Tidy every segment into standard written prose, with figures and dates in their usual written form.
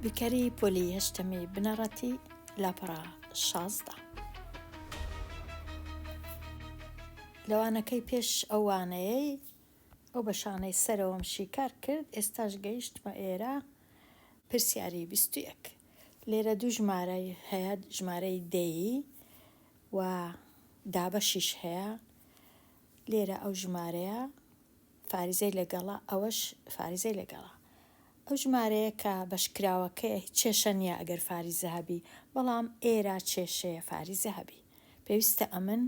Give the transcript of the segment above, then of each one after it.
بیکەری پۆلی هەشتەمی بنەڕەتی لاپەڕە 16. لە وانەکەی پێش ئەو وانەیەی ئەو بەشانەی سەرەوەم شیکار کرد ئێستاش گەیشتمە ئێرە پرسیاری 21 لێرە دوو ژمارەی هەیە ژمارەی دەیی و دابەشیش هەیە لێرە ئەو ژمارەیە فاریزەی لەگەڵە ئەوەش فاریزەی لەگەڵە ئەو ژمارەیە کە بەشکراوەکەیە هیچ کێشە نییە ئەگەر فاریزە هەبی بەڵام ئێرە کێشەیە فاریزە هەبی پێویستە ئەمن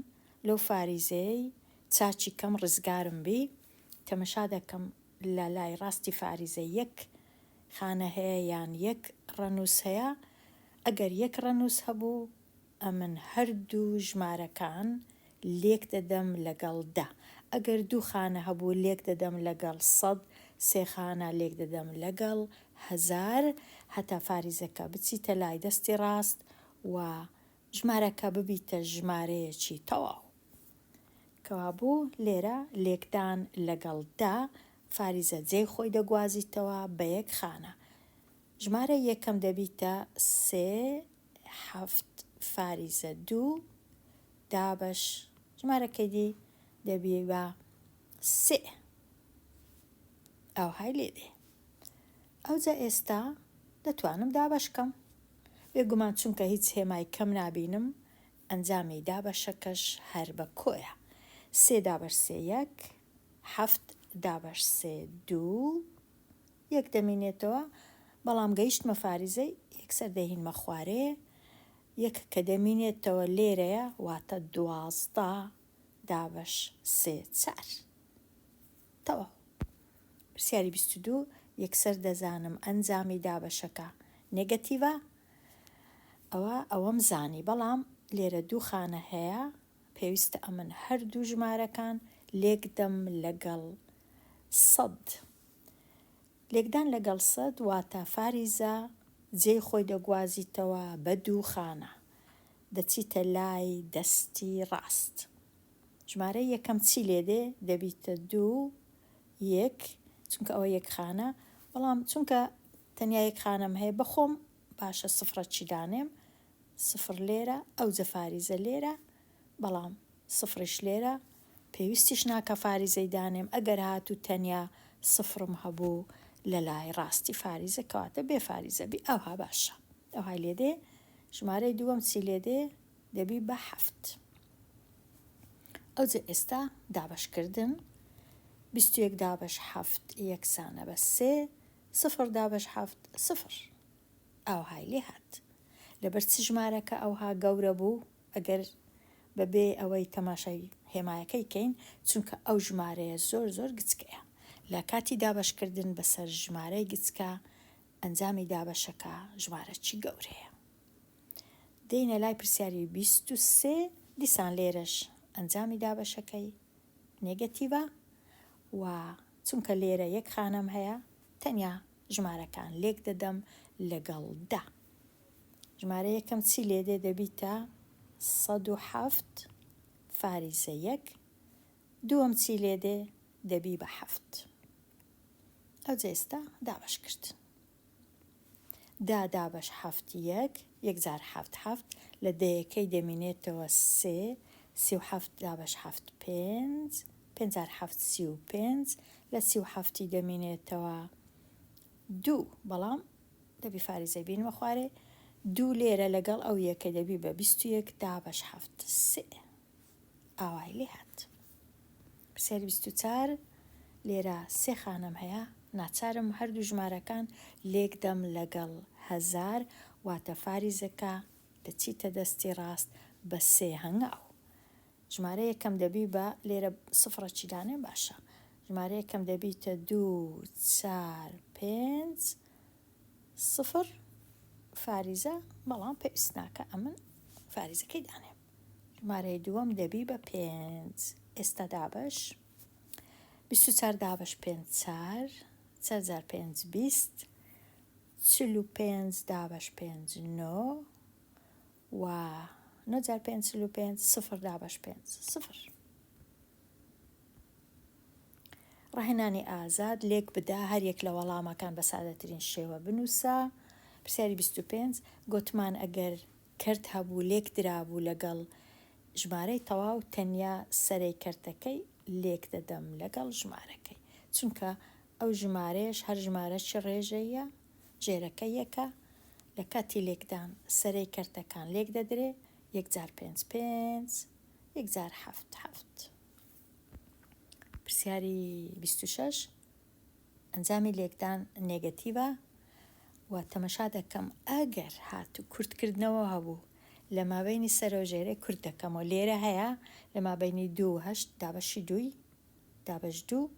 لەو فاریزەیەی چاکی کەم ڕزگارم بی تەمەشا دەکەم لە لای ڕاستی فاریزە یەک خانە هەیە یان یەک ڕەنووس هەیە ئەگەر یەک ڕەنووس هەبوو ئەمن هەردوو ژمارەکان لێک دەدەم لەگەڵ دە ئەگەر دوو خانە هەبوو لێک دەدەم لەگەڵ سەد سێ خانە لێک دەدەم لەگەڵ هەزار هەتا فاریزەکە بچیتە لای دەستی ڕاست و ژمارەکە ببیتە ژمارەیەکی تەواو. کەوابوو لێرە لێکدان لەگەڵ دە فاریزە جێی خۆی دەگوازیتەوە بە یەک خانە. ژمارەی یەکەم دەبیتە سێ حەفت فاریزە دوو دابەش ژمارەکەی دی دەبی بە سێ ئاوهای لێ دێ. ئەوجا ئێستا دەتوانم دابەش کەم. بێگومان چونکە هیچ هێمای کەم نابینم ئەنجامی دابەشەکەش هەر بە کۆیە. سێ دابەش سێ یەک، حەفت دابەش سێ دوو، یەک دەمینێتەوە، بەڵام گەیشتمە فاریزەی یەکسەر دەیهینمە خوارێ، یەک کە دەمینێتەوە لێرەیە واتە 12 دابەش سێ چار. تەواو. پرسیاری 22 یەکسەر دەزانم ئەنجامی دابەشەکە نێگەتیڤە، ئەوە ئەوەم زانی، بەڵام لێرە دوو خانە هەیە پێویستە ئەمن هەردوو ژمارەکان لێکدەم لەگەڵ سەد. لێکدان لەگەڵ سەد واتە فاریزە جێی خۆی دەگوازیتەوە بە دوو خانە دەچیتە لای دەستی ڕاست. ژمارەی یەکەم چی لێدێ دەبیتە دوو یەک چونکە ئەوە یەک خانە بەڵام چونکە تەنیا یەک خانەم هەیە بەخۆم باشە سفرە چی دانێم سفر لێرە ئەوجە فاریزە لێرە بەڵام سفریش لێرە پێویستیش ناکا فاریزەی دانێم ئەگەر هاتوو تەنیا سفرم هەبوو لە لای ڕاستی فاریزە کەواتە بێ فاریزە بی ئەوها باشە ئەوهای لێ دێ ژمارەی دووەم چی لێ دێ دەبی بە حەفت ئەوجە ئێستا دابەشکردن 21 دابەش حەفت یەکسانە بە سێ سفر دابەش حەفت سفر ئاوهای لێ هات لەبەر چ ژمارەکە ئەوها گەورە بوو ئەگەر بەبێ ئەوەی تەماشای هێمایەکەی کەین چونکە ئەو ژمارەیە زۆر زۆر گچکەیە لە کاتی دابەشکردن بەسەر ژمارەی گچکە ئەنجامی دابەشەکە ژمارەکی گەورەیە. دێینە لای پرسیاری 23 دیسان لێرەش ئەنجامی دابەشەکەی نێگەتیڤە و چونکە لێرە یەک خانەم هەیە تەنیا ژمارەکان لێک دەدەم لەگەڵ دە. ژمارە یەکەم چی لێدێ دەبیتە 107 فاریزە یەک دووەم چی لێدێ دەبی بە حەفت ئەوجا ئێستا دابەش کرد دا دابەش حەفت یەک یەک جار حەفت حەفت لە دەیەکەی دەمینێتەوە سێ 37 دابەش حەفت پێنج پێنج جار حەفت 35 لە 37ی دەمینێتەوە دوو بەڵام دەبی فاریزەی بینمە خوارێ دوو لێرە لەگەڵ ئەو یەکە دەبی بە 21 دابەش حەفت سێ ئاوای لێ هات. پرسیاری 24 لێرە سێ خانەم هەیە ناچارم هەردوو ژمارەکان لێک دەم لەگەڵ هەزار واتە فاریزەکە دەچیتە دەستی ڕاست بە سێ هەنگاو ژمارە یەکەم دەبی بە لێرە سفرە چی دانێم باشە ژمارە یەکەم دەبیتە دوو چار پێنج سفر فاریزە بەڵام پێویست ناکە ئەمن فاریزەکەی دانێم ژمارەی دووەم دەبی بە پێنج ئێستا دابەش 24 دابەش پێنج چار چار جار پێنج 20 45 دابەش پێنج نۆ و نۆ جار پێنج 45 سفر دابەش پێنج سفر. ڕاهێنانی ئازاد، لێک بدە، هەر یەک لە وەڵامەکان بە سادەترین شێوە بنووسە. پرسیاری 25 گۆتمان ئەگەر کەرت هەبوو لێک درابوو لەگەڵ ژمارەی تەواو تەنیا سەرەی کەرتەکەی لێک دەدەم لەگەڵ ژمارەکەی چونکە ئەو ژمارەیەش هەر ژمارەکی ڕێژەییە ژێرەکە یەکە لە کاتی لێکدان سەرەی کەرتەکان لێک دەدرێ یەک جار پێنج پێنج یەک جار حەفت حەفت. پرسیاری 26 ئەنجامی لێکدان نێگەتیڤە و تەمەشا دەکەم ئەگەر هاتوو کورتکردنەوە هەبوو لە مابەینی سەرەو ژێرێ کورت دەکەمەوە لێرە هەیە لە مابەینی دوو و هەشت دابەشی دووی دابەش دوو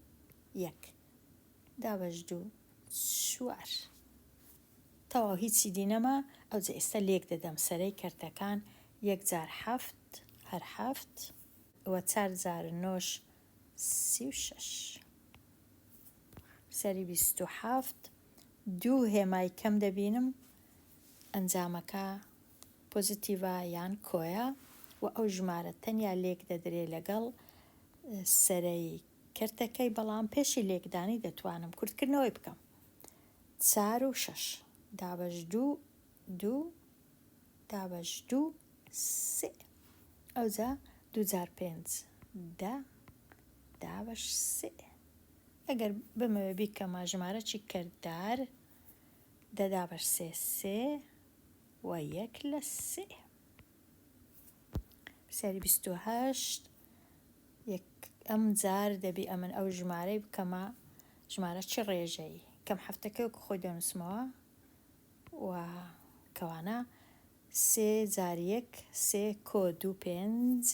یەک دابەش دوو چوار تەواو هیچی دی نەما ئەوجە ئێستا لێک دەدەم سەرەی کەرتەکان یەک جار حەفت هەر حەفت و چار جار نۆش 36. پرسیاری 27 دوو هێمای کەم دەبینم ئەنجامەکە پۆزیتیڤە یان کۆیە و ئەو ژمارە تەنیا لێک دەدرێ لەگەڵ سەرەی کەرتەکەی بەڵام پێشی لێکدانی دەتوانم کورتکردنەوەی بکەم چار و شەش دابەش دوو دوو دابەش دوو سێ ئەوجا دوو جار پێنج دە دابەش سێ ئەگەر بمەوێ بیکەمە ژمارەکی کردار دە دابەش سێ سێ و یەک لە سێ. پرسیاری 28 یەک ئەم جار دەبی ئەمن ئەو ژمارەی بکەمە ژمارە چی ڕێژەیی کەم هەفتەکە وەکو خۆی دەنووسمەوە و کەوانە سێ جار یەک سێ کۆ دوو پێنج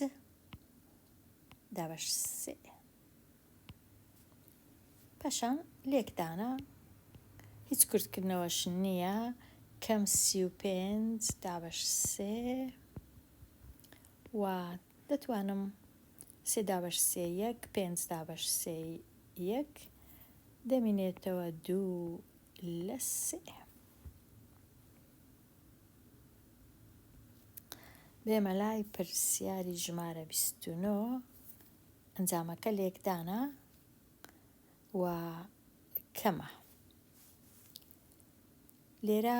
دابەش سێ پاشان لێکدانە هیچ کورتکردنەوەش نییە کەم 35 دابەش سێ و دەتوانم سێ دابەش سێ یەک پێنج دابەش سێ یەک دەمینێتەوە دوو لە سێ. بێمە لای پرسیاری ژمارە 29 ئەنجامەکە لێکدانە و کەمە. لێرە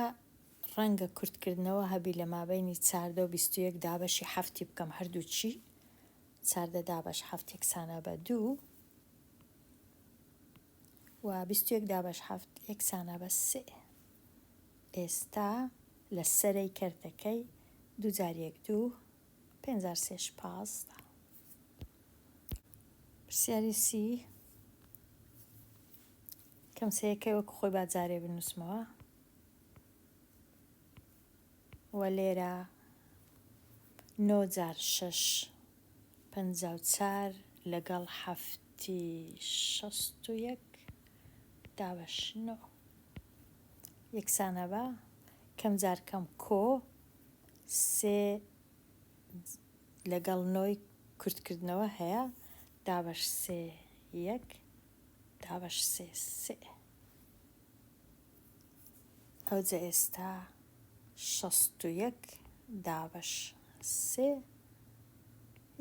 ڕەنگە کورتکردنەوە هەبی لە مابەینی چاردە و 21 دابەشی حەفتی بکەم هەردووکی چاردە دابەش حەفت یەکسانە بە دوو و 21 دابەش حەفت یەکسانە بە سێ. ئێستا لە سەرەی کەرتەکەی دوو جار یەک دوو پێنج جار سێش 15. پرسیاری سی کەم سێیەکەی وەکو خۆی با جارێ بنووسمەوە و لێرە نۆ جار شەش 54 لەگەڵ حەفتی 61 دابەش نۆ یەکسانە بە کەم جار کەم کۆ سێ لەگەڵ نۆی کورتکردنەوە هەیە دابەش سێ یەک دابەش سێ سێ ئەوجە ئێستا 61 دابەش سێ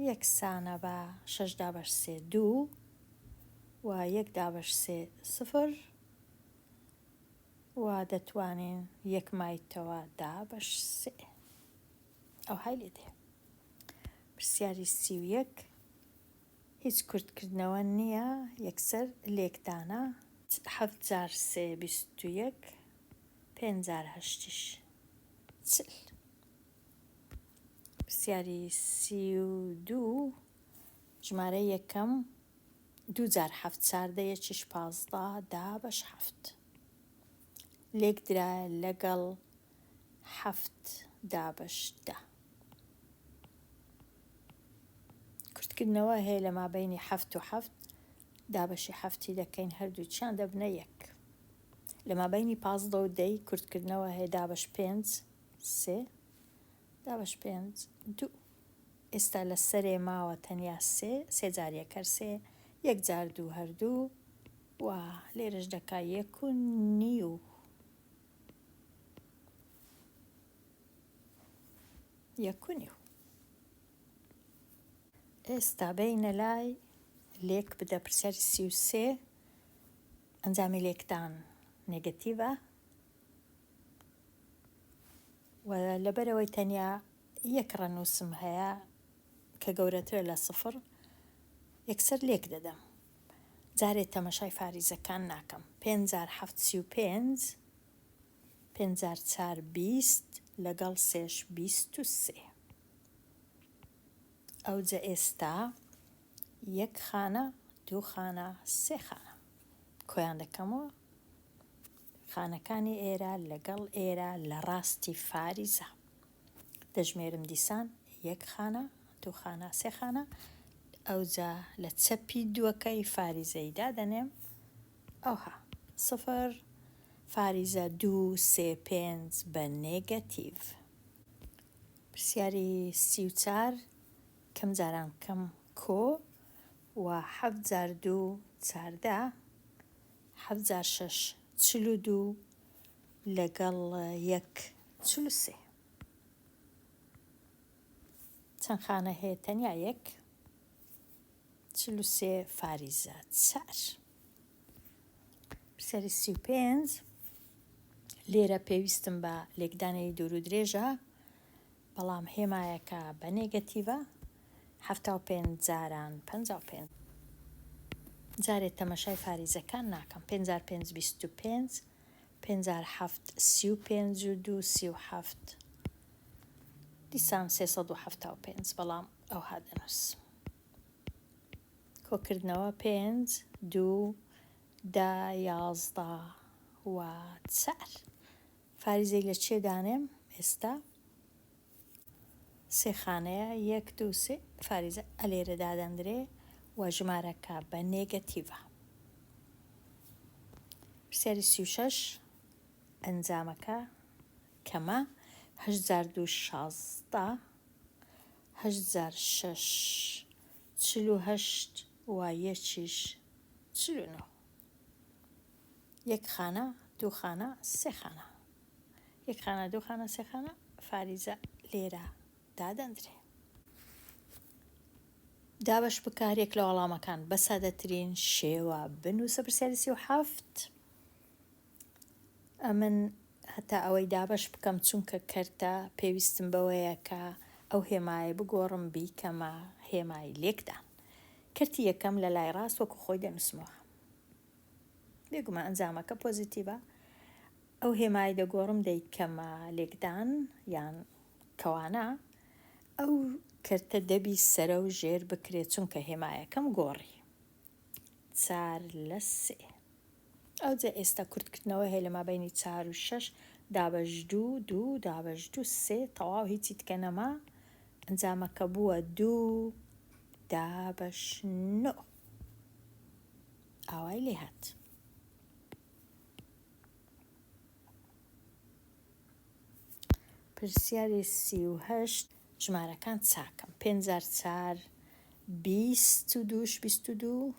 یەکسانە بە شەش دابەش سێ دوو و یەک دابەش سێ سفر و دەتوانین یەک مایتەوە دابەش سێ ئەوهای لێ دێ. پرسیاری 31 هیچ کورتکردنەوە نییە یەکسەر لێکدانە. حەفت جار سێ 21 پێنج جار هەشتیش چل. پرسیاری 32 ژمارە یەکەم دوو جار حەفت چاردە یەکیش 15 دابەش حەفت لێکدرایە لەگەڵ حەفت دابەش دە. کورتکردنەوە هەیە لە مابەینی حەفت و حەفت دابەشی حەفتی دەکەین هەردووکیان دەبنە یەک. لە مابەینی پازدە و دەی کورتکردنەوە هەیە دابەش پێنج سێ دابەش پێنج دوو. ئێستا لە سەرێ ماوە تەنیا سێ سێ جار یەک هەر سێ یەک جار دوو هەر دوو و لێرەش دەکا یەک و نیو. یەک و نیو. ئێستا بێینە لای لێک بدە پرسیاری 33 ئەنجامی لێکدان نێگەتیڤە. و لەبەرئەوەی تەنیا یەک ڕەنووسم هەیە کە گەورەترە لە سفر یەکسەر لێک دەدەم. جارێ تەمەشای فاریزەکان ناکەم. پێنج جار حەفت 35، پێنج جار چار 20 لەگەڵ سێش 23. ئەوجە ئێستا یەک خانە، دوو خانە، سێ خانە کۆیان دەکەمەوە. خانەکانی ئێرە لەگەڵ ئێرە لە ڕاستی فاریزە. دەژمێرم دیسان یەک خانە، دوو خانە، سێ خانە، ئەوجا لە چەپی دووەکەی فاریزەی دادەنێم، ئەوها سفر فاریزە دوو سێ پێنج بە نێگەتیڤ. پرسیاری 34 کەم جاران کەم کۆ و حەفت جار دوو 14، حەفت جار شەش 42 لەگەڵ یەک 43. چەند خانە هەیە؟ تەنیا یەک. 43 فاریزە چار. پرسیاری 35 لێرە پێویستم بە لێکدانی دوور و درێژە، بەڵام هێمایەکە بە نێگەتیڤە. 75 جاران 55. جارێ تەمەشای فاریزەکان ناکەم. پێنج جار پێنج 25، پێنج جار حەفت 35 و دوو 37، دیسان 375، بەڵام ئەوها دەنووسم. کۆکردنەوە پێنج دوو 10 11 و چار. فاریزەی لە چێ دانێم؟ ئێستا سێ خانەیە، یەک دوو سێ، فاریزە ئەلێرە دادەندرێ و ژمارەکە بە نێگەتیڤە. پرسیاری 36 ئەنجامەکە کەمە، هەشت جار دوو 16، هەشت جار شەش 48 و یەکیش 49. یەک خانە، دوو خانە، سێ خانە. یەک خانە، دوو خانە، سێ خانە، فاریزە لێرە دادەندرێ. دابەش بکە هەریەک لە وەڵامەکان بە سادەترین شێوە بنووسە. پرسیاری 37 ئەمن هەتا ئەوەی دابەش بکەم چونکە کەرتە پێویستم بەوەیە کە ئەو هێمایە بگۆڕم بیکەمە هێمای لێکدان. کەرتی یەکەم لە لای ڕاست وەکو خۆی دەنووسمەوە. بێگومان ئەنجامەکە پۆزیتیڤە. ئەو هێمای دەگۆڕم دەیکەمە لێکدان یان کەوانە. ئەو کەرتە دەبی سەرە و ژێر بکرێت چونکە هێمایەکەم گۆڕی. چار لە سێ. ئەوجە ئێستا کورتکردنەوە هەیە لە مابەینی چار و شەش، دابەش دوو، دوو، دابەش دوو، سێ، تەواو هیچی تکە نەما. ئەنجامەکە بووە دوو دابەش نۆ. ئاوای لێ هات. پرسیاری 38 ژمارەکان چاکەم. پێنج جار چار 22ش 22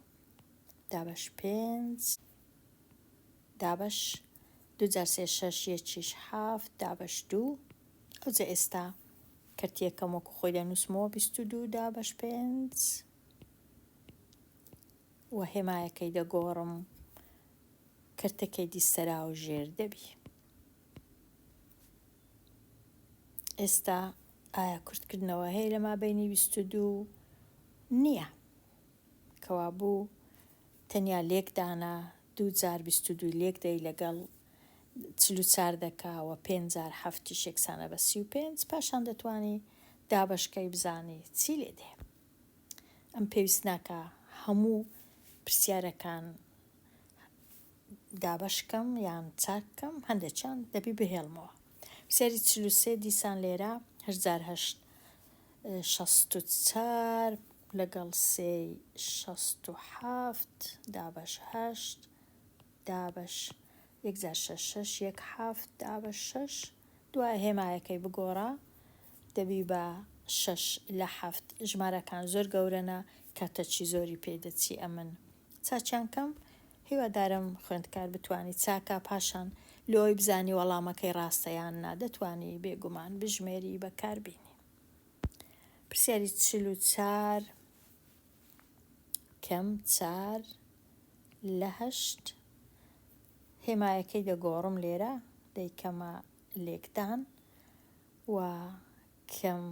دابەش پێنج دابەش دوو جار سێ شەش یەکیش حەفت دابەش دوو. ئەوجە ئێستا کەرتیەکەم وەکو خۆی دەنووسمەوە 22 دابەش پێنج و هێمایەکەی دەگۆڕم کەرتەکەی دی سەرا و ژێر دەبی. ئێستا ئایا کورتکردنەوە هەیە لە مابەینی 22؟ نییە. کەوابوو تەنیا لێکدانە، دوو جار 22 لێک دەی لەگەڵ 44 دەکا و پێنج جار حەفتیش یەکسانە بە 35. پاشان دەتوانی دابەشکەی بزانی چی لێ دێ. ئەم پێویست ناکا هەموو پرسیارەکان دابەشکەم یان چاککەم، هەندێکیان دەبی بهێڵمەوە. پرسیاری 43 دیسان لێرە هەشت جار هەشت 64 لەگەڵ سێی 67 دابەش هەشت دابەش یەک جار شەش شەش یەک حەفت دابەش شەش. دوای هێمایەکەی بگۆڕە دەبی بە شەش لە حەفت. ژمارەکان زۆر گەورەنە کاتەکی زۆری پێ دەچی ئەمن چاکیان کەم. هیوادارم خوێندکار بتوانی چاکە پاشان لۆی بزانی وەڵامەکەی ڕاستە یان نا دەتوانی بێگومان بژمێری بەکاربینی. پرسیاری 44 کەم چار لە هەشت هێمایەکەی دەگۆڕم لێرە دەیکەمە لێکدان. و کەم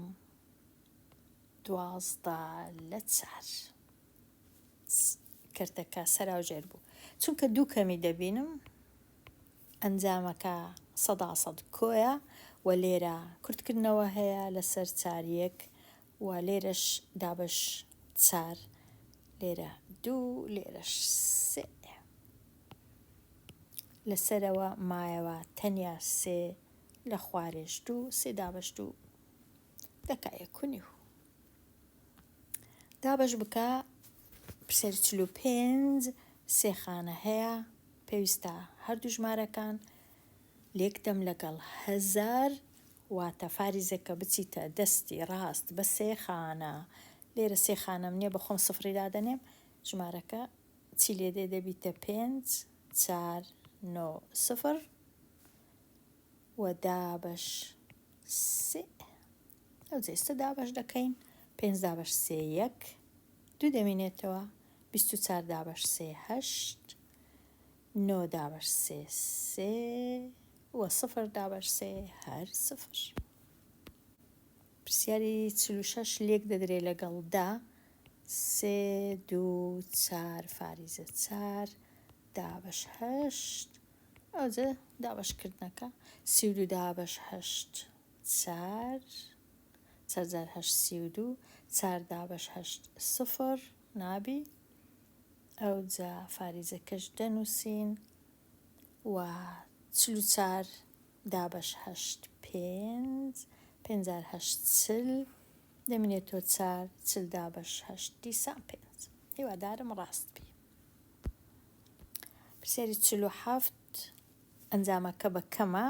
12 لە چار. کەرتەکە سەراوژێر بوو. چونکە دوو کەمی دەبینم ئەنجامەکە سەدا سەد کۆیە و لێرە کورتکردنەوە هەیە لەسەر چار یەک و لێرەش دابەش چار لێرە دوو لێرەش سێ لەسەرەوە مایەوە تەنیا سێ لە خوارێش دوو سێ دابەش دوو دەکا یەک و نیو. دابەش بکە پرسیاری 45 سێ خانە هەیە پێویستە هەردوو ژمارەکان لێکدەم لەگەڵ هەزار واتە فاریزەکە بچیتە دەستی ڕاست بە سێ خانە لێرە سێ خانەم نییە بە خۆم سفری دادەنێم ژمارەکە چی لێ دێ دەبیتە پێنج چار نۆ سفر و دابەش سێ ئەوجا ئێستا دابەش دەکەین پێنج دابەش سێ یەک دوو دەمینێتەوە 24 دابەش سێ هەشت نۆ دابەش سێ سێ و سفر دابەش سێ هەر سفر. پرسیاری 46 لێک دەدرێ لەگەڵ دا سێ دوو چار فاریزە چار دابەش هەشت ئەوجە دابەشکردنەکە 32 دابەش هەشت چار چار جار هەشت 32 چار دابەش هەشت سفر نابی ئەوجا فاریزەکەش دەنووسین و 44 دابەش هەشت پێنج پێنج جار هەشت چل دەمینێتەوە چار چل دابەش هەشت دیسان پێنج هیوادارم ڕاست بی. پرسیاری 47 ئەنجامەکە بە کەمە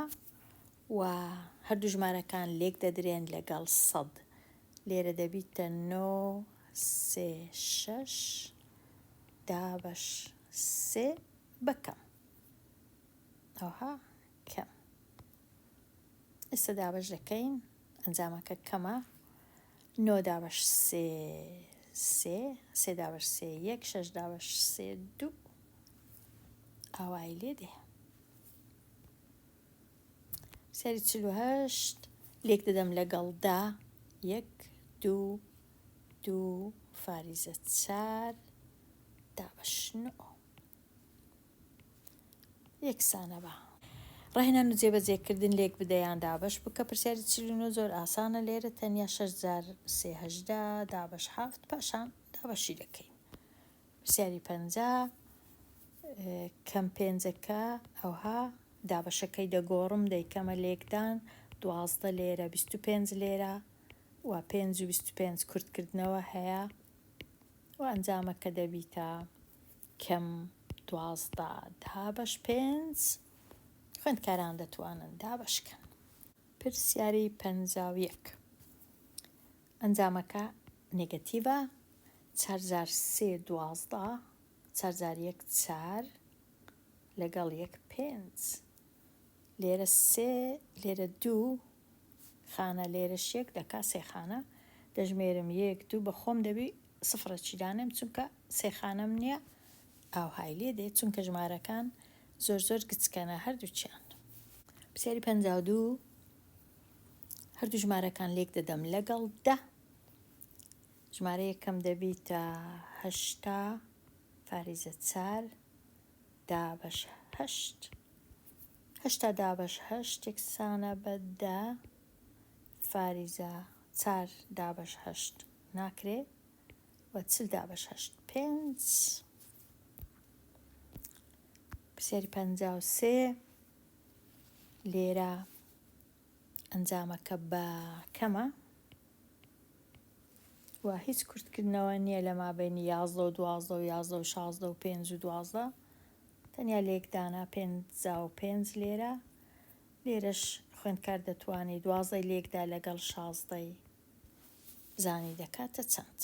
و هەردوو ژمارەکان لێک دەدرێن لەگەڵ سەد لێرە دەبیتە نۆ سێ شەش دابەش سێ بە کەم ئەوها کەم ئێستا دابەش دەکەین ئەنجامەکە کەمە نۆ دابەش سێ سێ سێ دابەش سێ یەک شەش دابەش سێ دوو ئاوای لێ دێ. پرسیاری 48 لێک دەدەم لەگەڵ دا یەک دوو دوو فاریزە چار دابەش نۆ یەکسانە بە ڕاهێنان و جێبەجێکردن لێک بدە یان دابەش بکە. پرسیاری 49 زۆر ئاسانە لێرە تەنیا شەش جار سێ هەژدە دابەش حەفت پاشان دابەشی دەکەین. پرسیاری 50 کەم پێنجەکە ئەوها دابەشەکەی دەگۆڕم دەیکەمە لێکدان 12 لێرە 25 لێرە و پێنج و 25 کورتکردنەوە هەیە و ئەنجامەکە دەبیتە کەم 12 دابەش پێنج خوێندکاران دەتوانن دابەشکەن. پرسیاری 51 ئەنجامەکە نێگەتیڤە چار جار سێ 12 چار جار یەک چار لەگەڵ یەک پێنج لێرە سێ لێرە دوو خانە لێرەش یەک دەکا سێ خانە دەژمێرم یەک دوو بە خۆم دەبی سفرەکی دانێم چونکە سێ خانەم نییە ئاوهای لێ دێ چونکە ژمارەکان زۆر زۆر گچکەنە هەردووکیان. پرسیاری 52 هەردوو ژمارەکان لێک دەدەم لەگەڵ دە ژمارە یەکەم دەبیتە هەشتا فاریزە چار دابەش هەشت هەشتا دابەش هەشت یەکسانە بە دە فاریزە چار دابەش هەشت ناکرێ و چل دابەش هەشت پێنج. پرسیاری 53 لێرە ئەنجامەکە بە کەمە و هیچ کورتکردنەوە نییە لە مابەینی یازدە و دوازدە و یازدە و شازدە و پێنج و دوازدە تەنیا لێکدانە 55 لێرە لێرەش خوێندکار دەتوانێت دوازدەی لێکدا لەگەڵ شازدەی بزانی دەکاتە چەند.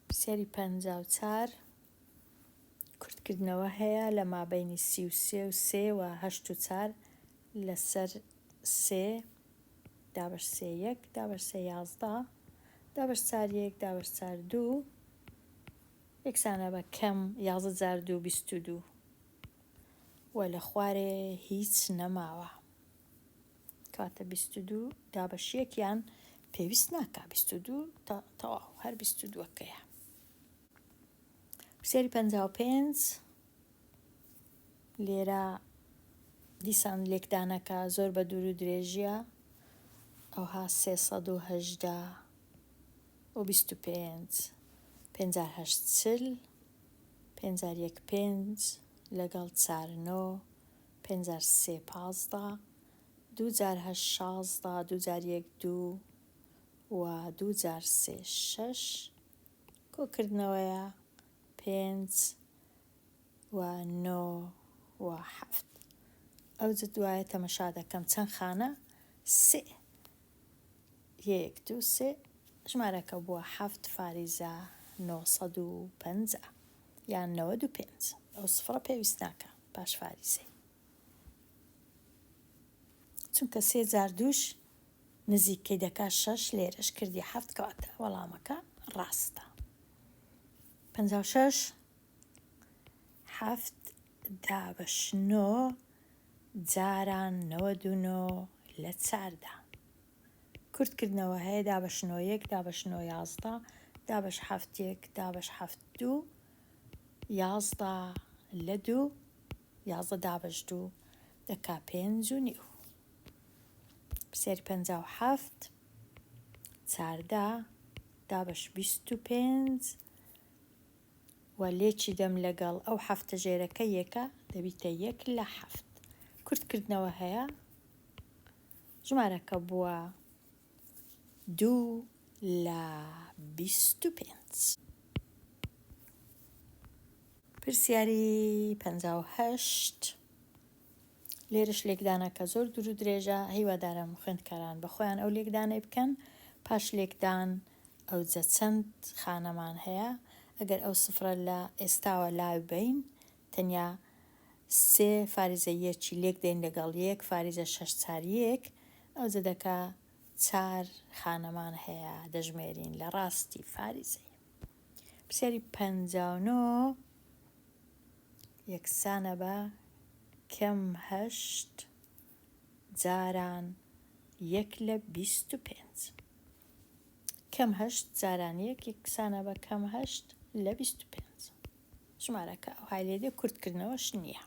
پرسیاری 54 کورتکردنەوە هەیە لە مابەینی 33 و سێ و هەشت و چار لەسەر سێ دابەش سێ یەک دابەش سێ یازدە دابەش چار یەک دابەش چار دوو یەکسانە بە کەم یازدە جار دوو 22 و لە خوارێ هیچ نەماوە. کەواتە 22 دابەش یەک یان پێویست ناکا 22 تەواو هەر 22ەکەیە. پرسیاری 55 لێرە دیسان لێکدانەکە زۆر بە دوور و درێژیە ئەوها 318 و 25 پێنج جار هەشت 40 پێنج جار یەک پێنج لەگەڵ چار نۆ پێنج جار سێ 15 دوو جار هەشت 16 دوو جار یەک دوو و دوو جار سێ شەش کۆکردنەوەیە پێنج و نۆ و حەفت ئەوجە دوایە تەمەشا دەکەم چەند خانە سێ یەک دوو سێ ژمارەکە بووە حەفت فاریزە 950 یان 95 ئەو سفرە پێویست ناکە پاش فاریزەی چونکە سێ جار دووش نزیکەی دەکا شەش لێرەش کردی حەفت کەواتە وەڵامەکە ڕاستە. 56 حەفت دابەش نۆ جاران 99 لە چاردا. کورتکردنەوە هەیە دابەش نۆ یەک دابەش نۆ 11 دابەش حەفت یەک دابەش حەفت دوو 11 لە دوو 11 دابەش دوو دەکا پێنج و نیو. پرسیاری 57 14 دابەش 25 و لێکی دەم لەگەڵ ئەو حەفتە ژێرەکە یەکە دەبیتە یەک لە حەفت. کورتکردنەوە هەیە ژمارەکە بووە دوو لە 25. پرسیاری 58 لێرەش لێکدانەکە زۆر دوور و درێژە، هیوادارم خوێندکاران بە خۆیان ئەو لێکدانەی بکەن. پاش لێکدان ئەوجە چەند خانەمان هەیە، ئەگەر ئەو سفرە لە ئێستاوە لاو بەین تەنیا سێ فاریزە یەکی لێک دەین لەگەڵ یەک فاریزە شەش چار یەک ئەوجە دەکا چار خانەمان هەیە دەژمێرین لە ڕاستی فاریزەی. پرسیاری 59 یەکسانە بە کەم هەشت جاران یەک لە 25. کەم هەشت جاران یەک یەکسانە بە کەم هەشت لە 25. ژمارەکە ئەوهای لێ دێ کورتکردنەوەش نییە.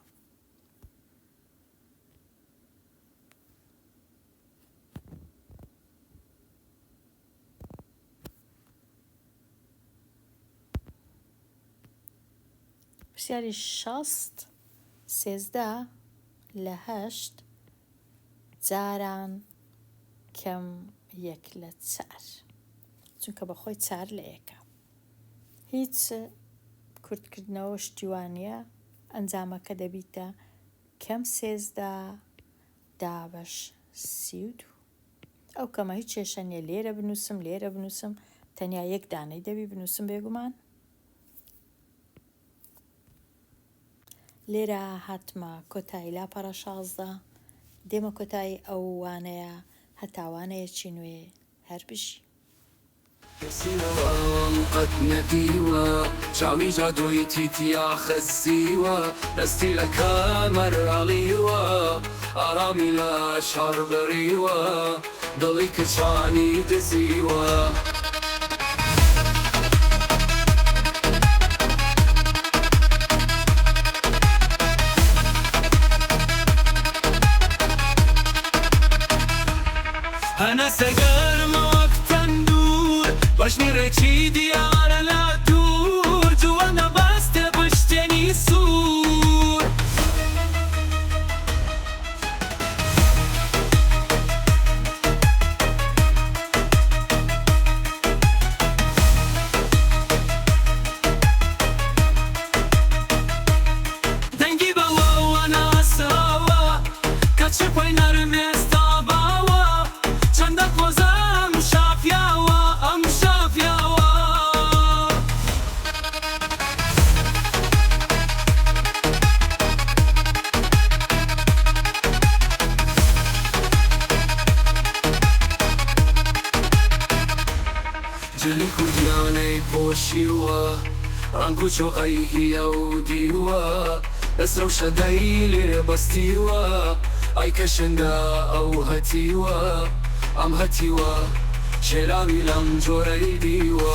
پرسیاری 60 13 لە هەشت جاران کەم یەک لە چار چونکە بەخۆی چار لە یەکە هیچ کورتکردنەوە شتی وا نییە ئەنجامەکە دەبیتە کەم 13 دابەش 32 ئەو کەمە هیچ کێشە نییە لێرە بنووسم لێرە بنووسم تەنیا یەک دانەی دەبی بنووسم بێگومان. لێرە هاتمە کۆتایی لاپەڕە 16 دێمە کۆتایی ئەو وانەیە هەتا وانەیەکی نوێ هەر بژی. کەسی لەوام قەت نەدیوە چاوی جادووی تیتیا خەزیوە دەستی لە کەمەر ئاڵیوە ئارامی لە شار بڕیوە دڵی کچانی دزیوە. هەناسە گەرمە وەک تەندوور بەژنی ڕێکی دیارە لە دوور جوانە بەستێ پشتێنی سوور. دەنگی بەوەوە ناسراوە کە چپەی نەرم ئێستا باوە چەندە قۆزە ئەم شافیاوە ئەم شافیاوە. جلی کوردیانەی پۆشیوە ڕەنگ و چۆغەی هیە و دیوە دەس رەوشە دەی لێ بەستیوە. ئای کەشنگە ئەو هەتیوە، ئەم هەتیوە شێلاوی لەم جۆرەی دیوە.